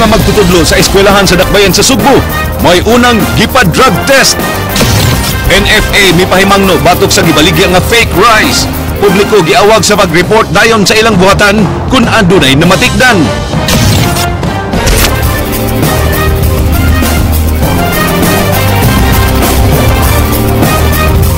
Mga magtutudlo sa eskwelahan sa Dakbayan sa Sugbo, may unang gipa-drug test. NFA mipahimangno batok sa gibaligya nga fake rice. Publiko giawag sa pag-report dayon sa ilang buhatan kung adunay namatikdan.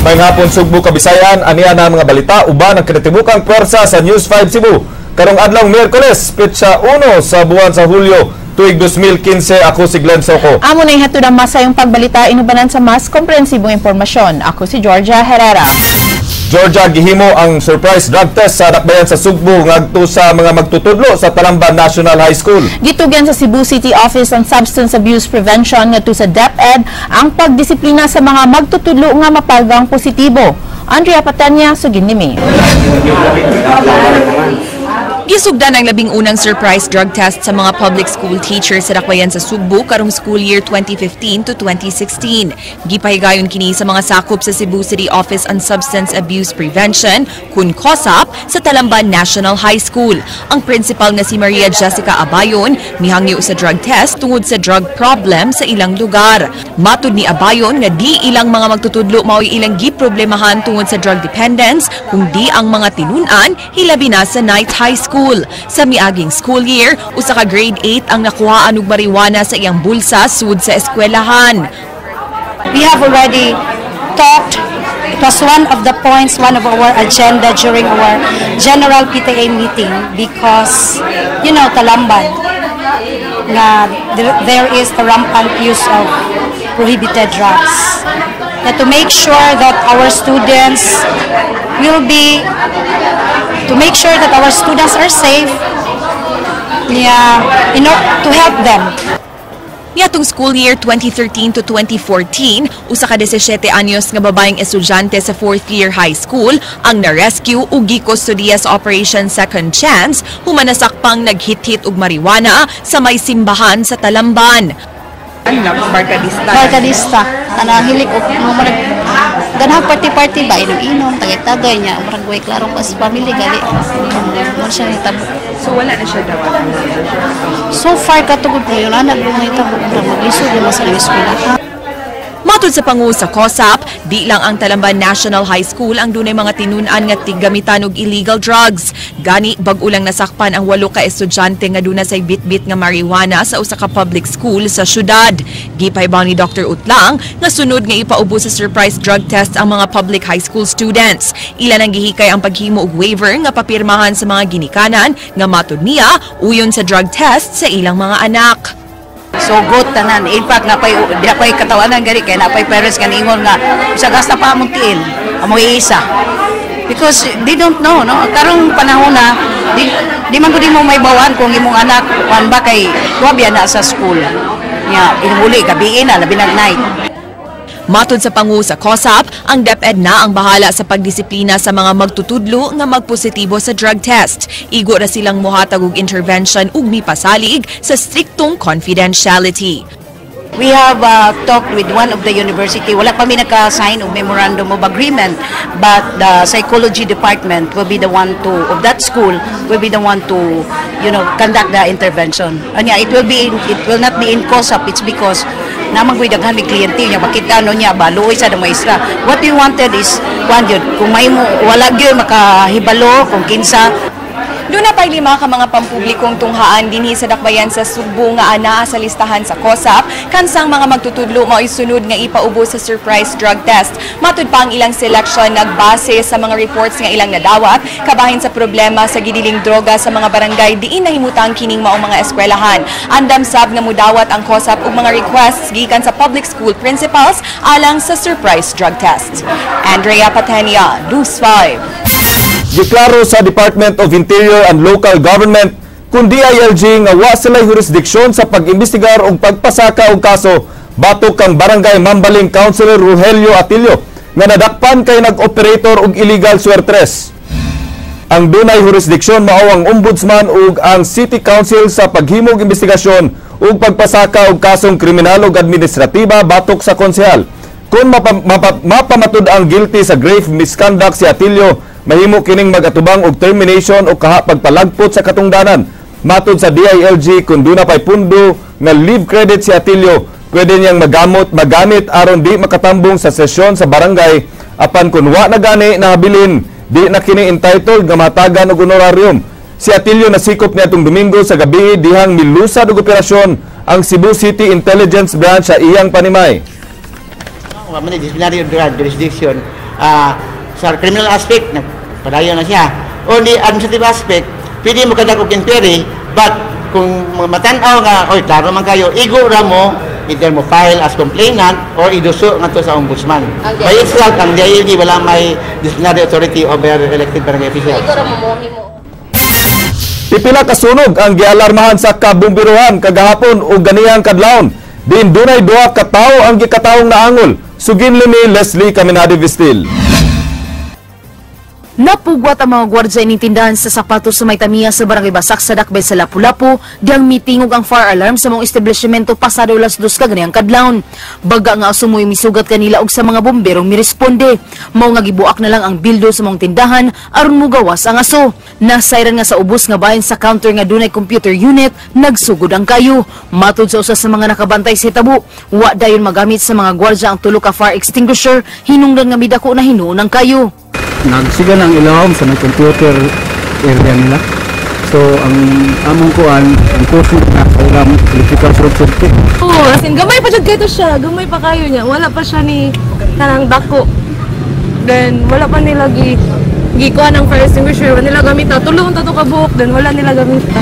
Maayong hapon Sugbo, Kabisayan, aniya na mga balita uban ang kinatibukang pwersa sa News 5 Cebu. Karong adlaw Miyerkules, petsa 1 sa buwan sa Hulyo, tuig 2015, ako si Glenn Soco. Amo na ihatod ang masayong pagbalita inubanan sa mas komprehensibong impormasyon. Ako si Georgia Herrera. Georgia, gihimo ang surprise drug test sa Dakbayan sa Sugbo ngadto sa mga magtutudlo sa Talamban National High School. Gitugyan sa Cebu City Office on Substance Abuse Prevention ngadto sa DepEd ang pagdisiplina sa mga magtutudlo nga mapalgang positibo. Andrea Patanya, sugin nimi. Gisugdan ang 11 surprise drug test sa mga public school teachers sa Dakbayan sa Sugbo karong school year 2015 to 2016. Gipahigayon kini sa mga sakop sa Cebu City Office on Substance Abuse Prevention, kun COSAP, sa Talamban National High School. Ang principal nga si Maria Jessica Abayon mihangyo sa drug test tungod sa drug problem sa ilang lugar. Matud ni Abayon nga di ilang mga magtutudlo mao'y ilang giproblemahan tungod sa drug dependence, kung di ang mga tinun-an hilabi na sa night high school. Sa miaging school year, usa ka grade 8 ang nakuhaan og marijuana sa iyang bulsa sud sa eskwelahan. We have already talked. It was one of the points, one of our agenda during our general PTA meeting because, you know, Talamban, nga there is a rampant use of prohibited drugs. That to make sure that our students will be, to make sure that our students are safe, yeah, in order to help them. Niadtong school year 2013 to 2014, usa ka 17 anyos nga babaeng estudyante sa 4th year high school ang na-rescue ug gikustodiya sa Operation Second Chance human nasakpang naghit-hit og marijuana sa may simbahan sa Talamban. Barkadista. Barkadista. Ana hilik og mga ganahang party-party ba, inom-inom, tagay-tagay niya, murag way klaro pa sa family gali. Mo siya nitabo. So wala na siya dawat. So far katugod ko yun, anak ko nitabo, murag maglisod naman sa eskwela. Matud sa pangu sa COSAP, di lang ang Talamban National High School ang dunay mga tinun-an nga tiggamitan og illegal drugs. Gani bag-o lang nasakpan ang 8 ka estudyante nga duna say bitbit nga marijuana sa usa ka public school sa syudad. Gipahibaw ni Dr. Utlang nga sunod nga ipaubo sa surprise drug test ang mga public high school students. Ila nang gihikay ang paghimo og waiver nga papirmahan sa mga ginikanan nga matud niya uyon sa drug test sa ilang mga anak. So good tanan. In fact, napay napay katawanan gani kay napay parents nga niingon nga sa gasta pa among tiil, among iisa. Because they don't know, no? Karong panahon na di man gud mo may bawan kung imong anak kuan ba kay tuwa na sa school. Nya inuli gabi na labi nag night. Matod sa pangu sa COSAP, ang DepEd na ang bahala sa pagdisiplina sa mga magtutudlo nga magpositibo sa drug test. Igo ra silang muhatag og intervention ug mipasalig sa striktong confidentiality. We have talked with one of the university. Wala pa mi naka-sign og memorandum of agreement, but the psychology department will be the one to, of that school, will be the one to, conduct the intervention. Anya, it will not be in COSAP. It's because namang ko'y daghan may kliyente niya, makita no niya, baluoy sa maestra. What we wanted is, kuan yun, kung may mo, wala gyud makahibalo, kung kinsa. Duna pa'y 5 ka mga pampublikong tunghaan dinhi sa Dakbayan sa Sugbo nga anaa sa listahan sa COSAP kansang mga magtutudlo mao'y sunod nga ipaubo sa surprise drug test. Matud pa ang ilang selection nagbase sa mga reports nga ilang nadawat kabahin sa problema sa gidiling droga sa mga barangay diin nahimutang kining maong mga eskwelahan. Andam sab nga mudawat ang COSAP og mga requests gikan sa public school principals alang sa surprise drug test. Andrea Patenia, News 5. Giklaro sa Department of Interior and Local Government kung DILG nga wa sila'y jurisdiksyon sa pag-imbestigar og pagpasaka og kaso batok kang Barangay Mambaling Councilor Rogelio Atillo nga nadakpan kay nag-operator og illegal swertres. Ang dunay jurisdiksyon mao ang Ombudsman ug ang City Council sa paghimog investigasyon ug pagpasaka og kasong kriminal ug administratiba batok sa konsehal. Kung mapamatud ang guilty sa grave misconduct si Atillo, mahimo kining magatubang og termination o kaha pagpalagpot sa katungdanan. Matod sa DILG, kung duna pa'y pundo nga leave credit si Atilio, pwede niyang magamit aron di makatambong sa sesyon sa barangay, apan kung wa na gani nahabilin, di na kini entitled nga matagan og honorarium. Si Atilio nasikop niadtong Domingo sa gabi dihang milusad og operasyon ang Cebu City Intelligence Branch sa iyang panimay. Wa man disciplinary jurisdiction sa criminal aspect, nagpadayon na siya. On the administrative aspect, pwede mo conduct og inquiry, but kung matan-aw nga oy, klaro man kayo, igo ra mo, either mo file as complainant or iduso ngadto sa ombudsman. By itself, ang DILG wala may disciplinary authority over elected barangay officials. Pipila ka sunog ang gialarmahan sa kabumbiruhan kagahapon ug ganihang kadlawon. Diin dunay duha ka tawo ang gikatawong naangol. Suginli ni Leslie Caminade Vistil. Napugwat ang mga gwardya ining tindahan sa sapatos sa may tamiya sa Barangay Basak sa Dakbay sa Lapu-Lapu, diyang mitingog ang fire alarm sa mga establishmento pasado 2:00 kaganihang kadlawon. Baga nga aso mo'y misugat kanila og sa mga bomberong miresponde. Mao nga gibuak na lang ang bildo sa mga tindahan aron mugawas ang aso. Nasayran nga sa ubos nga bahin sa counter nga dunay computer unit, nagsugod ang kayo. Matod sa usa sa mga nakabantay sa hitabo, wa dayon magamit sa mga gwardya ang tulo ka fire extinguisher, hinungdan nga midako na hinuon ang kayo. Nagsiga ng ilawom sa may computer area nila. So ang among kuan, ang kusog na ilang electrical short circuit. Oo, as in, gamay pa jud kayo siya. Gamay pa kayo niya. Wala pa siya ni kanang dako. Then, wala pa nila gikuha ng fire extinguisher. Wala nila gamita. Tulong ta to kabuok. Then, wala nila gamita.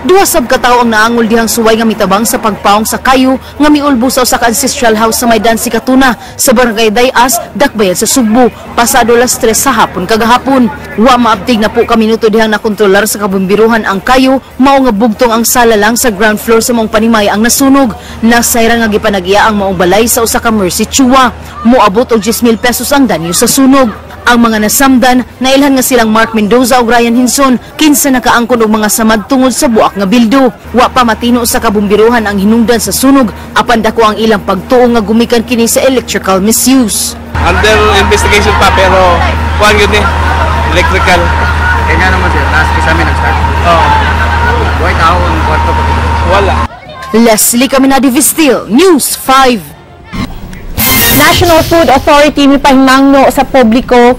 Duha sab ka tawo ang naangol dihang suway nga mitabang sa pagpaong sa kayo nga miulbo sa usa ka ancestral house sa Maydan Sikatuna sa Barangay Dayas, Dakbayan sa Sugbo, pasado 3:00 sa hapon kagahapon. Wa maabtig na po ka minuto dihang nakontrolar sa kabumbiruhan ang kayo, mao nga bugtong ang sala lang sa ground floor sa maong panimay ang nasunog. Nasayran nga gipanag-iya ang maong balay sa usa ka Mercy Chua. Moabot og 10,000 pesos ang danyo sa sunog. Ang mga nasamdan, nailhan nga silang Mark Mendoza ug Ryan Hinson, kinsa nakaangkon og mga samad tungod sa buak nga bildo. Wa pa matino sa kabumbiruhan ang hinungdan sa sunog, apan dako ang ilang pagtuo nga gumikan kini sa electrical misuse. Under investigation pa, pero kuan gyud ni electrical. Kanya naman sir, taas sa amin nag-start. Oo. Buhay tao ang kwarto pa. Wala. Leslie Caminade Vistil, News 5. National Food Authority mipahimangno sa publiko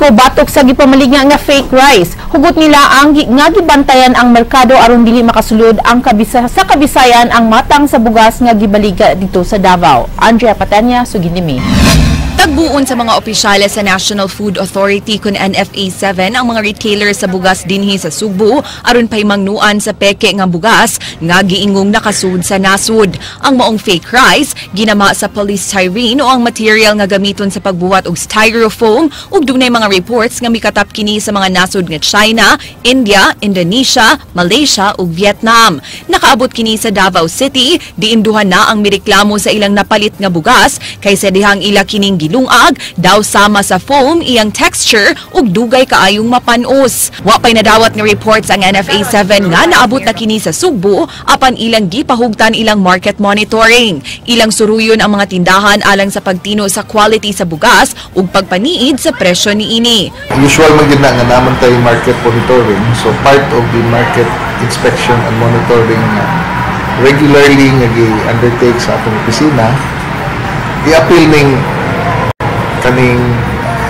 batok sa gipamaligya nga fake rice. Hugot nila ang nga gibantayan ang merkado aron dili makasulod ang kabisa sa kabisayan ang matang sa bugas nga gibaliga dito sa Davao. Andrea Patanya, sugin. Tagbuon sa mga opisyales sa National Food Authority kun NFA 7 ang mga retailer sa bugas dinhi sa Sugbo aron pahimangnuan sa peke nga bugas nga giingong nakasud sa nasud. Ang maong fake rice ginama sa polystyrene o ang material nga gamiton sa pagbuhat og styrofoam, ug dunay mga reports nga mikatap kini sa mga nasud nga China, India, Indonesia, Malaysia ug Vietnam. Nakaabot kini sa Davao City, diin duha na ang mireklamo sa ilang napalit nga bugas kaysa dihang ila kining gilungag daw sama sa foam iyang texture ug dugay kaayong mapanos. Wa pay nadawat nga reports ang NFA 7 nga naabot na kini sa Sugbo, apan ilang gipahugtan ilang market monitoring. Ilang suruyon ang mga tindahan alang sa pagtino sa quality sa bugas ug pagpaniid sa presyo niini. Usual man gid na nga naman tayo market monitoring. So part of the market inspection and monitoring nga regularly nga gi-undertake sa atong opisina, i-appeal ning kaning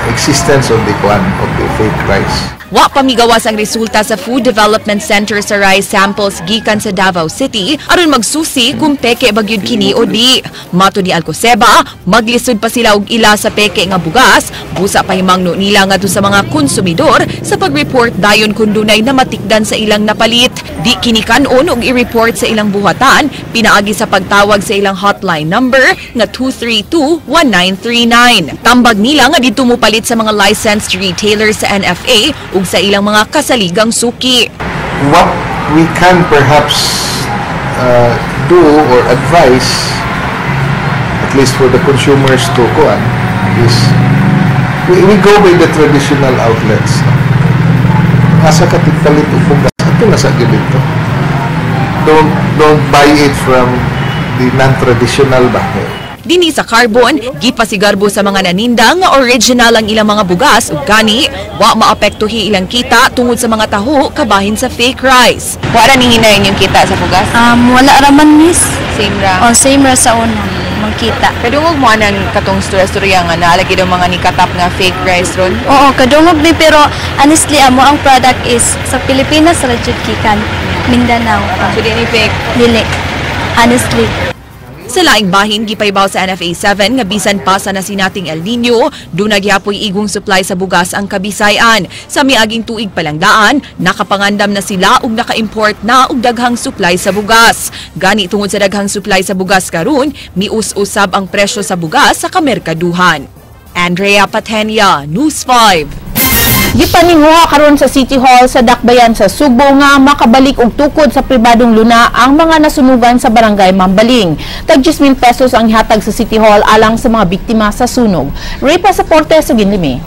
existence of the kuan, of the fake rice. Wa pa migawas ang resulta sa Food Development Center sa rice samples gikan sa Davao City aron magsusi kung peke ba gyud kini o di. Matud ni Alcoseba, maglisod pa sila og ila sa peke nga bugas, busa pahimangno nila ngadto sa mga konsumidor sa pag-report dayon kung dunay namatikdan sa ilang napalit. Di kini kan-on og i-report sa ilang buhatan pinaagi sa pagtawag sa ilang hotline number nga 232-1939. Tambag nila nga didto mopalit sa mga licensed retailers sa NFA ug sa ilang mga kasaligang suki. What we can perhaps do or advise, at least for the consumers to kuan, is we go by the traditional outlets. No? Asa ka tigpalit og bugas, ato na sa gyud dito. Don't buy it from the non-traditional ba. Dinhi sa Carbon, gipasigarbo sa mga naninda nga original ang ilang mga bugas ug gani wa maapektuhi ilang kita tungod sa mga taho kabahin sa fake rice. Wala ni hinay inyong kita sa bugas? Wala raman, miss. Same ra. Oh, same ra sa una. Mangkita. Kadungog mo anang katong storya-storya nga naalagi daw mga nikatap nga fake rice ron? Oo, kadungog mi, pero honestly amo ang product is sa Pilipinas ra jud gikan Mindanao. So di ni fake? Dili. Honestly. Sa laing bahin, gipaybaw sa NFA 7 nga bisan pa sa nasinating El Nino, duna gihapoy igong supply sa bugas ang Kabisayan. Sa miaging tuig pa lang daan, nakapangandam na sila ug naka-import na og daghang supply sa bugas. Gani tungod sa daghang supply sa bugas karon, mius-usab ang presyo sa bugas sa kamerkaduhan. Andrea Patenia, News 5. Gipaninguha karon sa City Hall sa Dakbayan sa Sugbo nga makabalik og tukod sa pribadong luna ang mga nasunugan sa Barangay Mambaling. Tag 10,000 pesos ang ihatag sa City Hall alang sa mga biktima sa sunog. Ray Pasaporte, Suginlimi.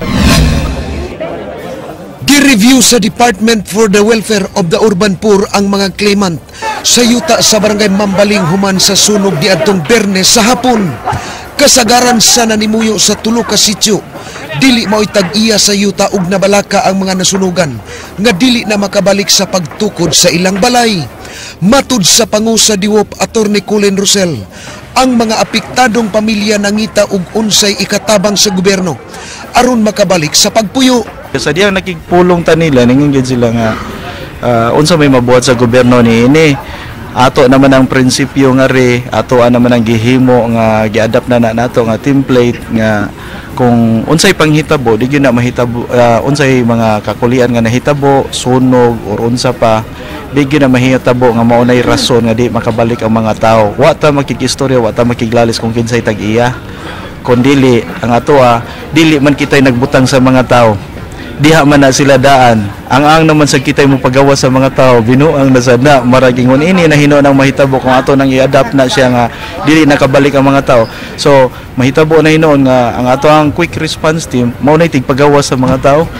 Gi-review sa Department for the Welfare of the Urban Poor ang mga claimant sa yuta sa Barangay Mambaling human sa sunog niadtong Biyernes sa hapon. Kasagaran sa nanimuyo sa tulo ka sityo, dili mao'y tag-iya sa yuta ug nabalaka ang mga nasunugan nga dili na makabalik sa pagtukod sa ilang balay. Matud sa pangu sa DWOP, Attorney Colin Rosell, ang mga apektadong pamilya nangita og unsay ikatabang sa gobyerno aron makabalik sa pagpuyo. Sa diyang nakigpulong ta nila, ningon gyud sila nga unsa may mabuhat sa gobyerno ni ini. Ato naman ang prinsipyo nga re, ato naman ang gihimo nga giadapt na na nato nga template nga kung unsay panghitabo, di gyud na mahitabo, unsay mga kakulian nga nahitabo, sunog or unsa pa, di gyud na mahitabo nga mao nay rason nga di makabalik ang mga tao. Wa ta makikistorya, wa ta makiglalis kung kinsay tag-iya. Kon dili ang atoa, dili man kitay nagbutang sa mga tao. Diha man na sila daan. Ang naman sa kitay mo pagawa sa mga tao, binuang na sad na maragingon ini na hinuon ang mahitabo kung ato nang i-adapt na siya nga dili nakabalik ang mga tao. So mahitabo na hinuon nga ang ato ang quick response team mao nay tigpagawa sa mga tao.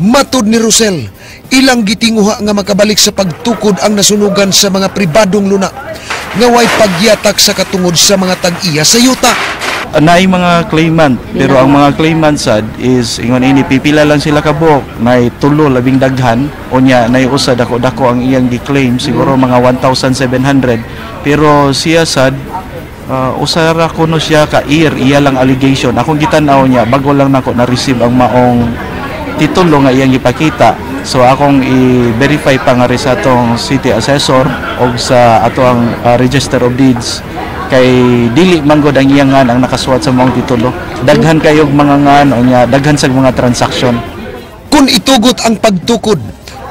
Matud ni Rosell, ilang gitinguha nga makabalik sa pagtukod ang nasunugan sa mga pribadong luna nga way pagyatak sa katungod sa mga tag-iya sa yuta. Naay mga claimant, pero ang mga claimant sad is ingon ini pipila lang sila kabuok, nay tulo labing daghan, unya nay usa dako-dako ang iyang gi-claim siguro mga 1,700, pero siya sad usa ra kuno siya ka year iya lang allegation. Akong gitan-aw niya bago lang nako na-receive ang maong titulo nga iyang gipakita. So akong i-verify pa nga rin sa atong city assessor o sa ato ang register of deeds kay dili manggod ang iyang ngan ang nakasuwat sa maong titulo. Daghan kayog mga ngan o nya daghan sa mga transaksyon. Kung itugot ang pagtukod,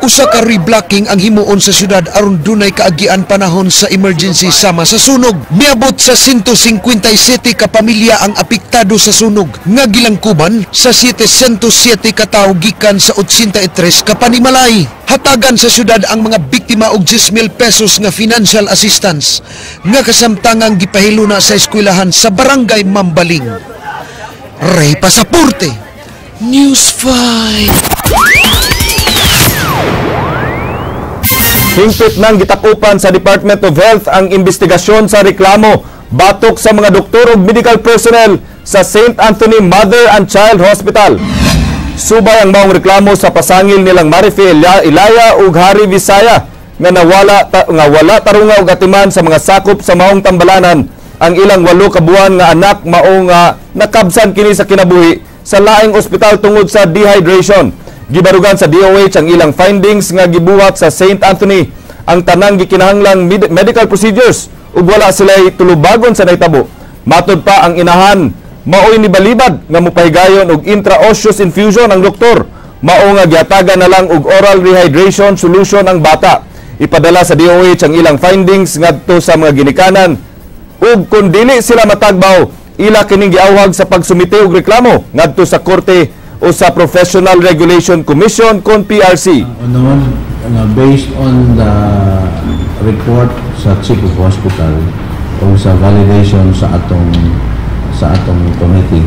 usa ka reblocking ang himuon sa syudad aron dunay kaagian panahon sa emergency sama sa sunog. Miabot sa 157 ka pamilya ang apektado sa sunog nga gilangkuban sa 707 ka tawo gikan sa 83 ka panimalay. Hatagan sa syudad ang mga biktima og 10,000 pesos nga financial assistance nga kasamtangang gipahiluna sa eskwelahan sa Barangay Mambaling. Ray Pasaporte, News 5. Hingpit nang gitakupan sa Department of Health ang investigasyon sa reklamo batok sa mga doktor ug medical personnel sa St. Anthony Mother and Child Hospital. Subay ang maong reklamo sa pasangil nilang Marife Ilaya ug Harry Visaya nga wala tarunga og atiman sa mga sakop sa maong tambalanan ang ilang 8 ka buwan nga anak maong nakabsan kini sa kinabuhi sa laing ospital tungod sa dehydration. Gibarugan sa DOH ang ilang findings nga gibuhat sa St. Anthony ang tanang gikinahanglang medical procedures ug wala sila'y tulubagon sa nahitabo. Matod pa ang inahan, maoy nibalibad nga mopahigayon og intraosseous infusion ang doktor. Mao nga gihatagan na lang og oral rehydration solution ang bata. Ipadala sa DOH ang ilang findings ngadto sa mga ginikanan ug kun dili sila matagbaw, ila kining giawhag sa pagsumite og reklamo ngadto sa korte o sa Professional Regulation Commission kon PRC. Based on the report sa Chief of Hospital o sa validation sa atong committee,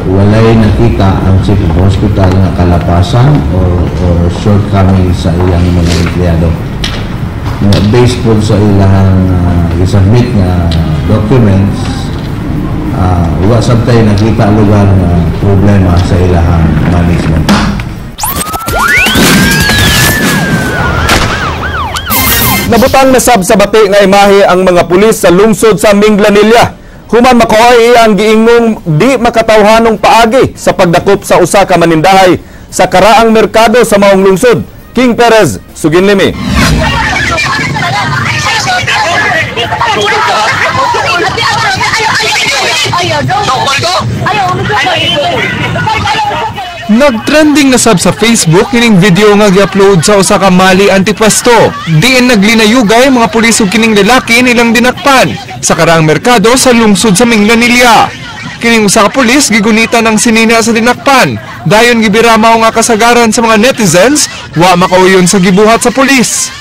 walay nakita ang Chief of Hospital nga kalapasan or shortcoming sa ilang mga empleyado. Based po sa ilang isubmit nga documents, wa sabtay nakita lugar nga problema sa ilahang management. Nabutang nasab sa bati nga imahe ang mga pulis sa lungsod sa Minglanilla. Human makuhay ang giingong di makatawhanong paagi sa pagdakop sa usa ka manindahay sa karaang merkado sa maong lungsod. King Perez, Suginlimi. Nagtrending na sab sa Facebook kining video nga gi-upload sa usa ka Mali antipwesto. Diin naglinayugay mga pulis ug kining lalaki nilang dinakpan sa karaang merkado sa lungsod sa Minglanilla. Kining usa ka pulis gigunitan ang sinina sa dinakpan. Dayon gibira mao nga kasagaran sa mga netizens, wa makauyon sa gibuhat sa pulis.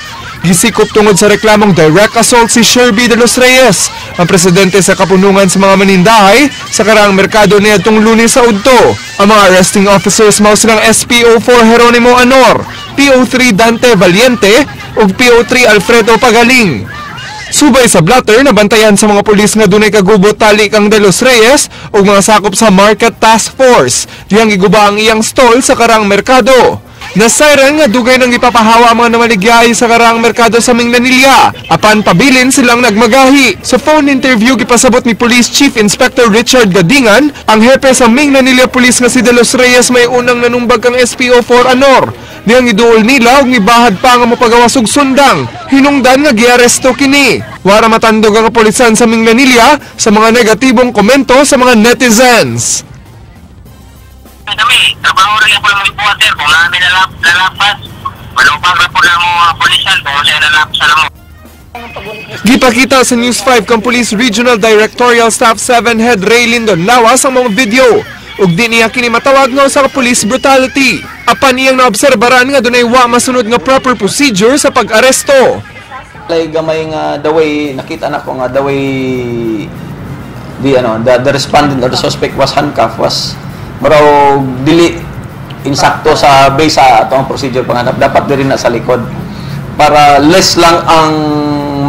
Gisikop tungod sa reklamong direct assault si Sherby de los Reyes, ang presidente sa kapunungan sa mga manindahay sa karaang merkado niadtong Lunes sa udto. Ang mga arresting officers mao silang SPO4 Geronimo Anor, PO3 Dante Valiente ug PO3 Alfredo Pagaling. Subay sa blatter, nabantayan sa mga pulis nga dunay kagubot tali kang de los Reyes ug mga sakop sa Market Task Force. Dihang giguba ang iyang stall sa karaang merkado. Nasayran nga dugay nang ipapahawa ang mga namaligyay sa karaang merkado sa Minglanilla. Apan pabilin silang nagmagahi. Sa phone interview gipasabot ni Police Chief Inspector Richard Gadingan, ang hepe sa Minglanilla Police nga si De Los Reyes may unang nanumbag kang SPO4 Anor. Dihang iduol nila og nibahad pa nga mapagawas og sundang. Hinungdan nga giaresto kini. Wara matandog ang kapulisan sa Minglanilla sa mga negatibong komento sa mga netizens. Kami, trabaho rin po lang ibuhat, sir. Kung namin lalapas, malupag na po lang mo pulisan kung siya lalapasan mo. Gipakita sa News 5 kang Police Regional Directorial Staff 7 Head Ray Lindon Lawas ang mga video. Ug di niya kini matawag nga usa ka police brutality. Apan iyang naobserbaran nga dunay wa masunod nga proper procedure sa pag-aresto. Like gamay nga the way nakita nako nga the way the ano the respondent or the suspect was handcuffed was murag dili insakto sa base sa atong procedure panghanap, dapat diri na sa likod para less lang ang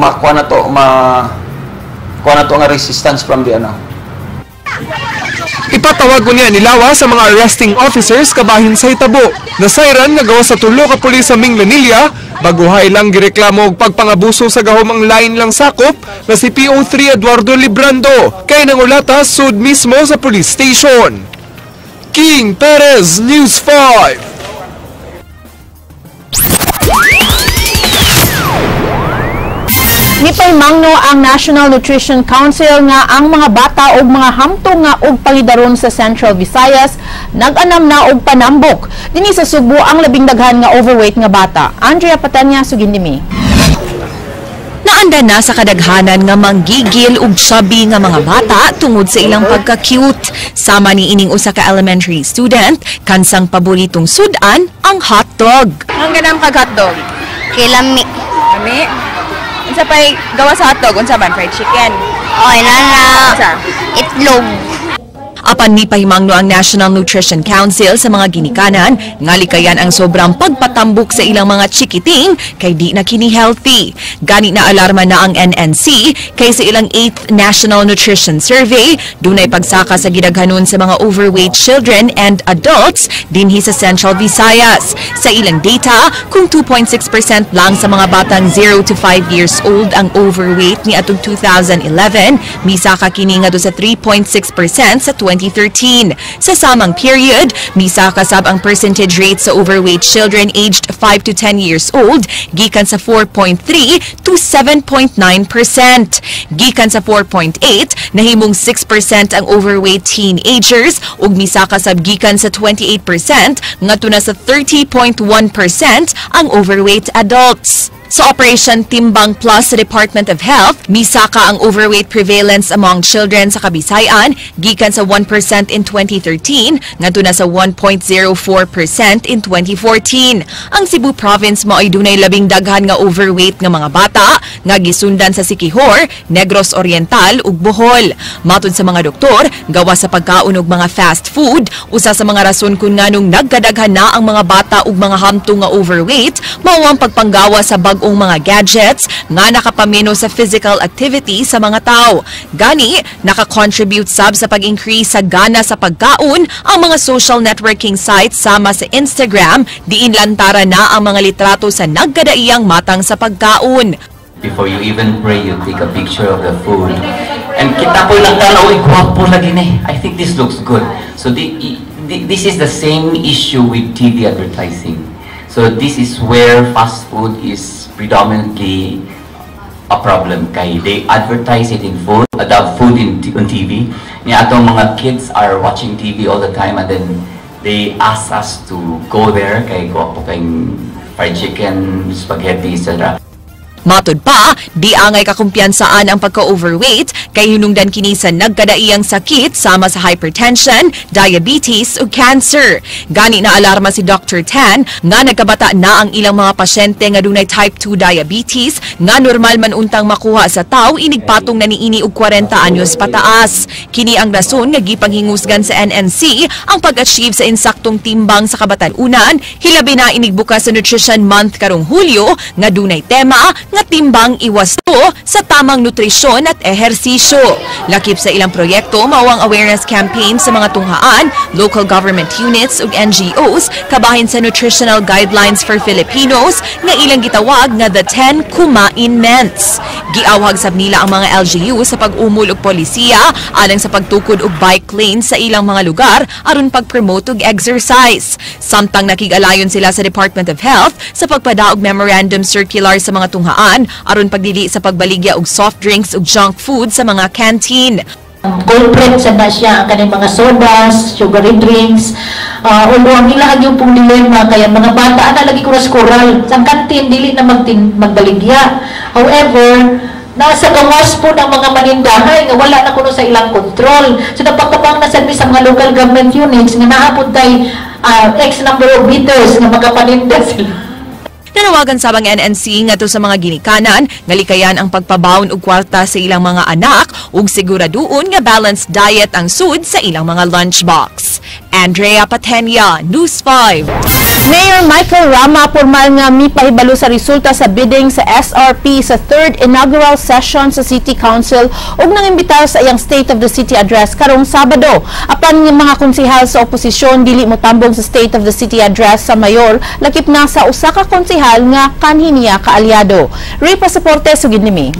makuha na to makuha na to nga resistance from the ano. Ipatawag ko niya ni Lawa sa mga arresting officers kabahin sa hitabo. Nasayran nga gawa sa tulo ka pulis sa Minglanilla, baguhay lang gireklamo og pagpangabuso sa gahom ang line lang sakop na si PO3 Eduardo Librando kay nangulata sud mismo sa police station. King Perez, News 5. Nipahimangno ang National Nutrition Council nga ang mga bata og mga hamtong nga og pangidaron sa Central Visayas nag-anam na og panambok. Dinhi sa Sugbo ang labing daghan nga overweight nga bata. Andrea Patanya, sugindimi. Naanda na sa kadaghanan nga manggigil ug chubby nga mga bata tungod sa ilang pagka-cute. Sama ni ining usa ka elementary student, kansang paboritong sudan ang hotdog. Ang ganam kag hotdog? Kay lami. Lami? Unsa pay gawa sa hotdog? Unsa man, fried chicken? Oy, nana. Itlog. Apan mipahimangno ang National Nutrition Council sa mga ginikanan nga likayan ang sobrang pagpatambok sa ilang mga chikiting kay di na kini healthy. Gani na alarma na ang NNC kay sa ilang 8th National Nutrition Survey dunay pagsaka sa gidaghanon sa mga overweight children and adults dinhi sa Central Visayas. Sa ilang data, kung 2.6% lang sa mga batang 0 to 5 years old ang overweight ni atong 2011, misaka kini ngadto sa 3.6% sa 2013. Sa samang period, misaka sab ang percentage rate sa overweight children aged 5 to 10 years old gikan sa 4.3 to 7.9%. Gikan sa 4.8, nahimong 6% ang overweight teenagers ug misaka sab gikan sa 28% ngadto na sa 30.1% ang overweight adults. Sa Operation Timbang Plus sa Department of Health, misaka ang overweight prevalence among children sa Kabisayan gikan sa 1% in 2013 ngadto na sa 1.04% in 2014. Ang Cebu Province mao'y dunay labing daghan nga overweight nga mga bata nga gisundan sa Siquijor, Negros Oriental ug Bohol. Matud sa mga doktor, gawa sa pagkaon og mga fast food, usa sa mga rason kun nganong nagkadaghan na ang mga bata ug mga hamtong nga overweight mao ang pagpanggawa sa bag bag-ong mga gadgets nga nakapameno sa physical activity sa mga tao. Gani, naka-contribute sab sa pag-increase sa gana sa pagkaon ang mga social networking sites sama sa Instagram, diin lantara na ang mga litrato sa nagkadaiyang matang sa pagkaon. Before you even pray, you take a picture of the food. And kita ko lang tanaw, gwapo lagi ni. I think this looks good. So this is the same issue with TV advertising. So this is where fast food is predominantly a problem kay they advertise it in food, adopt food on TV. Niya atong mga kids are watching TV all the time and then they ask us to go there kay gwapo kay fried chicken, spaghetti, etc. Matud pa, di angay kakumpiyansaan ang pagka-overweight kay hinungdan kini sa nagkadaiyang sakit sama sa hypertension, diabetes ug cancer. Gani na alarma si Dr. Tan nga nagkabata na ang ilang mga pasyente nga dunay type 2 diabetes nga normal man untang makuha sa tao inigpatong na niini og 40 anyos pataas. Kini ang rason nga gipanghingusgan sa NNC ang pag-achieve sa insaktong timbang sa kabatan-unan, hilabi na inigbukas sa Nutrition Month karong Hulyo nga dunay tema nga timbang iwasto sa tamang nutrisyon at ehersisyo. Lakip sa ilang proyekto mao ang awareness campaign sa mga tunghaan, local government units ug NGOs kabahin sa nutritional guidelines for Filipinos nga ilang gitawag nga the 10 Kumainments. Giawhag sab nila ang mga LGU sa pag-umol og polisiya alang sa pagtukod og bike lane sa ilang mga lugar aron pag-promote og exercise. Samtang nakig-alayon sila sa Department of Health sa pagpadaog memorandum circular sa mga tunghaan aron pagdili sa pagbaligya og soft drinks ug junk food sa mga canteen. Culprit sa na siya ang kaning mga sodas, sugary drinks. Although ang ilaha gyud pong dilema kaya mga bata ana lagi kuras koral. Sa kantin dili na magbaligya. However, nasa gawas po ng mga manindahay nga wala na kuno sa ilang control. So napakabang na sad mi sa mga local government units nga naa pud tay X number of meters nga makapaninda sila. Nanawagan sab ang NNC ngadto sa mga ginikanan nga likayan ang pagpabaon og kwarta sa ilang mga anak ug siguraduon nga balanced diet ang sud sa ilang mga lunchbox. Andrea Patenia, News 5. Mayor Michael Rama formal nga mipahibalo sa resulta sa bidding sa SRP sa third inaugural session sa City Council ug nangimbitar sa iyang State of the City Address karong Sabado. Apan nga mga konsehal sa oposisyon dili motambong sa State of the City Address sa mayor, lakip na sa usa ka konsehal nga kanhi niya kaalyado. Ray Pasaporte, sugid nimi.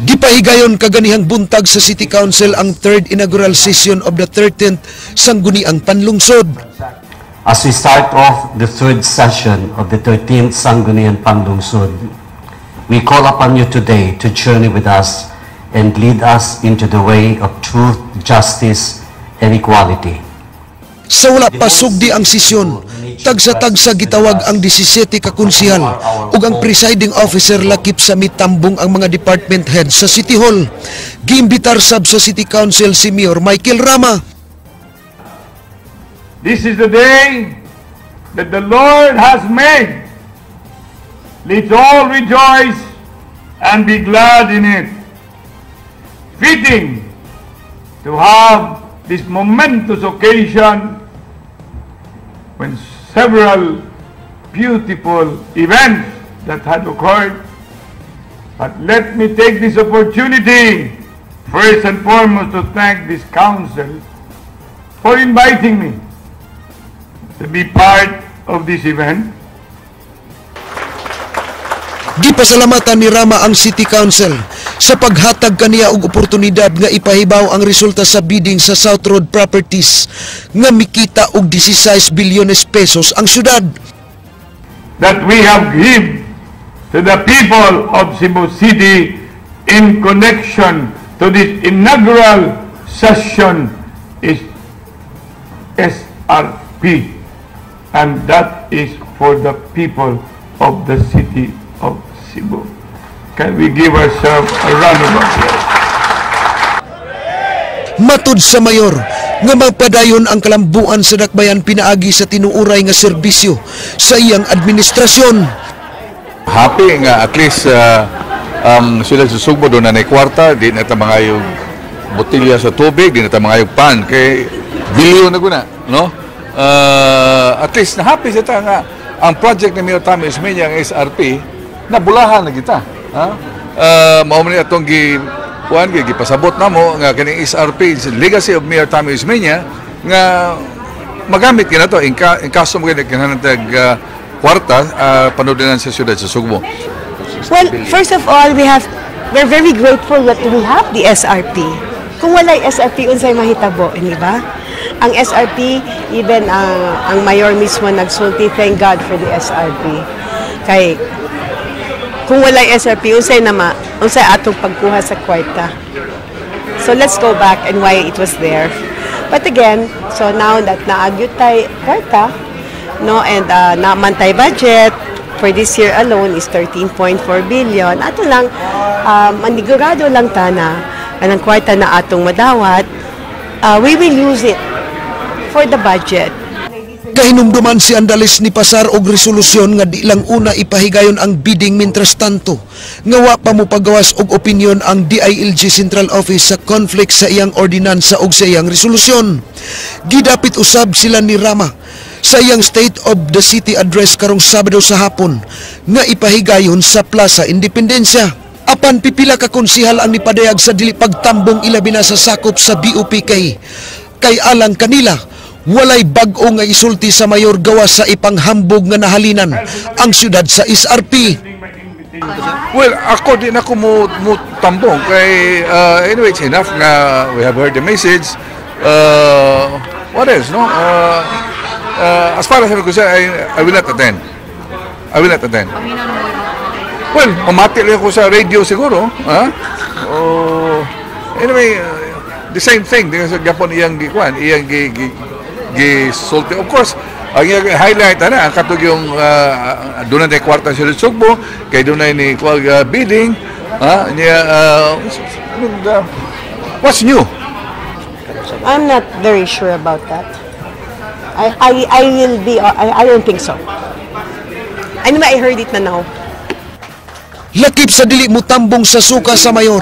Gipahigayon kaganihang buntag sa City Council ang third inaugural session of the 13th Sangguniang Panlungsod. As we start off the third session of the 13th Sangguniang Panlungsod, we call upon you today to journey with us and lead us into the way of truth, justice, and equality. Sa wala pa sugdi ang sesyon, tagsa-tagsa gitawag ang 17 ka konsehal ug ang presiding officer lakip sa mitambong ang mga department heads sa City Hall. Giimbitar sab sa City Council si Mayor Michael Rama. This is the day that the Lord has made. Let's all rejoice and be glad in it. Fitting to have this momentous occasion when several beautiful events that had occurred. But let me take this opportunity, first and foremost, to thank this council for inviting me to be part of this event. Gipasalamatan ni Rama ang City Council sa paghatag kaniya og oportunidad nga ipahibaw ang resulta sa bidding sa South Road Properties nga mikita og 16 bilyones pesos ang syudad. That we have give to the people of Cebu City in connection to this inaugural session is SRP, and that is for the people of the city of Cebu. Can we give ourselves a round of applause? Matud sa mayor nga magpadayon ang kalambuan sa Dakbayan pinaagi sa tinuuray nga serbisyo sa iyang administrasyon. Happy nga at least ang sila sa Sugbo doon na may kwarta, di na ta mangayog botilya sa tubig, di na ta mangayog pan kay bilyon na guna, no? At least na happy sa ta nga ang project ni Mayor Tommy Osmeña, ang SRP. Nabulahan na kita. Ha? Mao man ni atong gi kuan gi gipasabot namo nga kining SRP is legacy of Mayor Tommy Osmeña nga magamit kina to in kaso mo kinahanglan tag kwarta panudlanan sa siyudad sa Sugbo. Well, first of all, we're very grateful that we have the SRP. Kung walay SRP, unsay mahitabo, hindi ba? Ang SRP, even ang mayor mismo nagsulti, thank God for the SRP. Kay kung walay SRP, unsay atong pagkuha sa kwarta? So let's go back and why it was there. But again, so now that naa gyud tay kwarta, no, and naa man tay budget for this year alone is 13.4 billion. Ato lang, manigurado lang ta na anang kwarta na atong madawat, we will use it for the budget. Kahinumduman si Andales ni pasar og resolusyon nga di lang una ipahigayon ang bidding mintras tanto nga wa pa mopagawas og opinyon ang DILG Central Office sa conflict sa iyang ordinansa og sa iyang resolusyon. Gidapit usab sila ni Rama sa iyang State of the City Address karong Sabado sa hapon nga ipahigayon sa Plaza Independencia. Apan pipila ka konsihal ang nipadayag sa dili pagtambong, ilabi na sa sakop sa BUPK. Kay alang kanila, walay bag-o nga isulti sa mayor gawas sa ipanghambog nga nahalinan ang syudad sa SRP. Well, ako di na ko mo tambong kay anyway, it's enough nga we have heard the message. What else, no? As far as I'm concerned, I will not attend. I will not attend. Well, mamati lang ako sa radio siguro. Ha? Oh, anyway, the same thing. Di sa gapon iyang gikuan, iyang gi, gi, gi sulti. Of course, ang iyang highlight ana ang katong yung doon na kwarta sa Sugbo, kay doon na ni kuwag bidding, ha? Niya, I mean, what's new? I'm not very sure about that. I will be, I don't think so. Anyway, I heard it na now. Lakip sa dili mutambong sa suka sa mayor,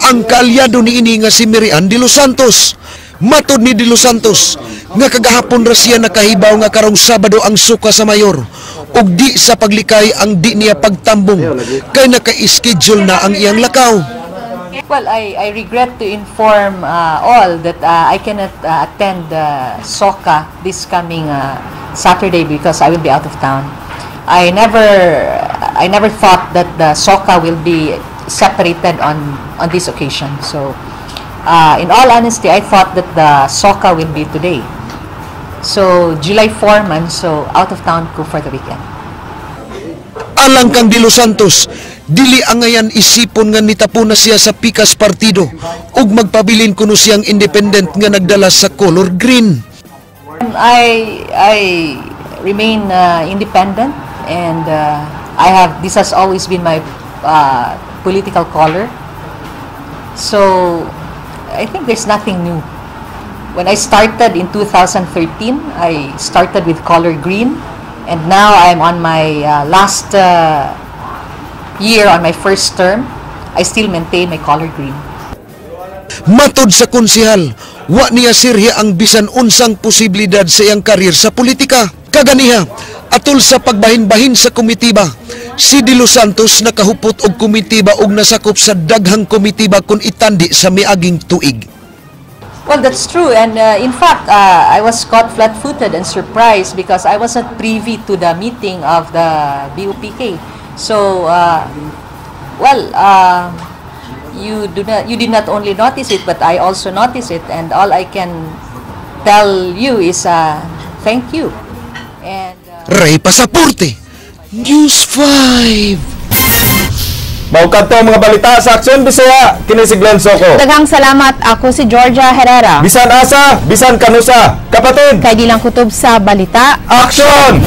ang kaalyado niini nga si Mary Ann de los Santos. Matod ni de los Santos, nga kagahapon ra siya nakahibaw nga karong Sabado ang suka sa mayor, ug di sa paglikay ang di niya pagtambong, kay naka-schedule na ang iyang lakaw. Well, I regret to inform all that I cannot attend SOCA this coming Saturday because I will be out of town. I never thought that the SOCA will be separated on this occasion. So, in all honesty, I thought that the SOCA will be today. So, July 4 man, so out of town ko for the weekend. Alang kang de los Santos, dili angayan isipon nga nitapo na siya sa pikas partido ug magpabilin kuno siyang independent nga nagdala sa color green. I remain independent and I have this has always been my political color. So I think there's nothing new. When I started in 2013, I started with color green, and now I'm on my last year on my first term. I still maintain my color green. Matod sa konsehal, wa niya sirhi ang bisan unsang posibilidad sa iyang career sa politika. Kaganiha, atol sa pagbahin-bahin sa komitiba, si De Los Santos nakahupot og komitiba og nasakop sa daghang komitiba kung itandi sa miaging tuig. Well, that's true. And in fact, I was caught flat-footed and surprised because I was not privy to the meeting of the BUPK. So, well, you did not only notice it, but I also noticed it. And all I can tell you is thank you. And Ray Pasaporte, News 5. Mao kadto ang mga balita sa Aksyon Bisaya, kini si Glenn Soco. Daghang salamat, ako si Georgia Herrera. Bisan asa, bisan kanusa. Kapatid, Kay di lang kutob sa balita. Action!